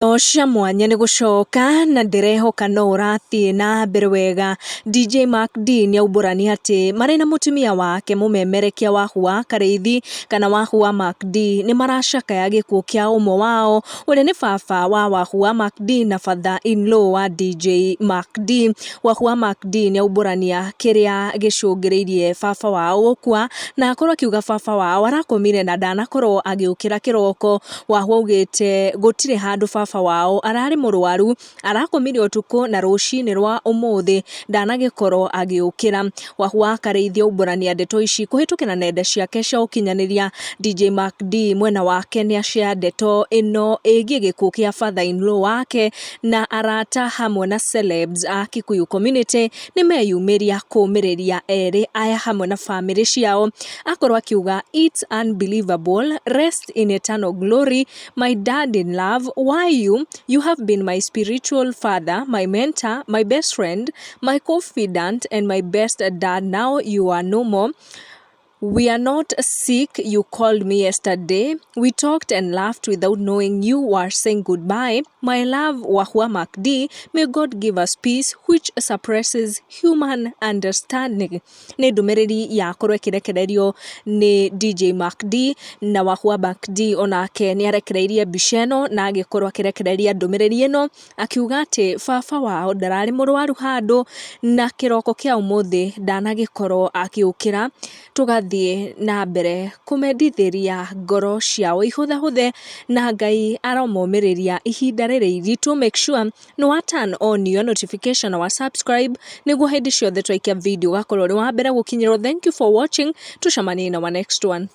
Cia mwanya nĩ gũcoka na ndĩrehoka no ũrathiĩ na mbere wega. DJ Mac D nĩaumbũrania atĩ marĩ na mũtumia wake mũmemerekia Wahu wa Karĩithi kana Wahu wa Mac D nĩ maracakaya gĩkuũ kĩa ũmwe wao ũrĩa nĩ baba wa Wahu wa Mac D na father in law wa DJ Mac D. Wahu wa Mac D nĩaumbũrania kĩrĩa gĩcũngĩrĩirie baba wao gũkua na akorwo akiuga baba wao arakomire na ndanakorwo agĩũkĩra kĩroko. Wahu augĩte gũtirĩ handũ baba wao ararĩ mũrwaru, arakomire ũtukũ na rũcinĩ rwa ũmũthĩ ndanagĩkorwo agĩũkĩra. Wahu wa Karĩithi aumbũrania ndeto ici kũhĩtũkĩra nenda ciake cia ũkinyanĩria. DJ Mac D mwena wake nĩ ashare ndeto ĩno ĩgiĩ gĩkuũ kĩa father in law wake na arata hamwe na celebs a Kikuyu community nĩ meyumĩria kũmĩrĩria erĩ aya hamwe na famĩlĩ ciao. Akorwo akiuga, "It's unbelievable, rest in eternal glory, my dad in love. Why you have been my spiritual father, my mentor, my best friend, my confidant and my best dad. Now you are no more. We are not sick. You called me yesterday. We talked and laughed without knowing you were saying goodbye. My love, Wahua Mac D, may God give us peace which suppresses human understanding." Nĩ ndũmĩrĩri yakorwo ĩkĩrekererio nĩ DJ Mac D, na Wahua Mac D onake nĩ arekereirie mbica ĩno na agĩkorwo akĩrekereria ndũmĩrĩri ĩno akiuga atĩ baba wao ndararĩ mũrwaru handũ na kĩroko kĩa ũmũthĩ ndanagĩkorwo agĩũkĩra. Tũgathiĩ na mbere kũmendithĩria ngoro ciao ihũthahũthe na Ngai aromomĩrĩria ihinda rĩrĩ iritũ. Make sure nĩ wa turn on your notification na wa subscribe nĩguo hĩndĩ ciothe twaikia video ũgakorwo ũrĩ wa mbere gũkinyĩrwo. Thank you for watching, tũcemanie na wa next one.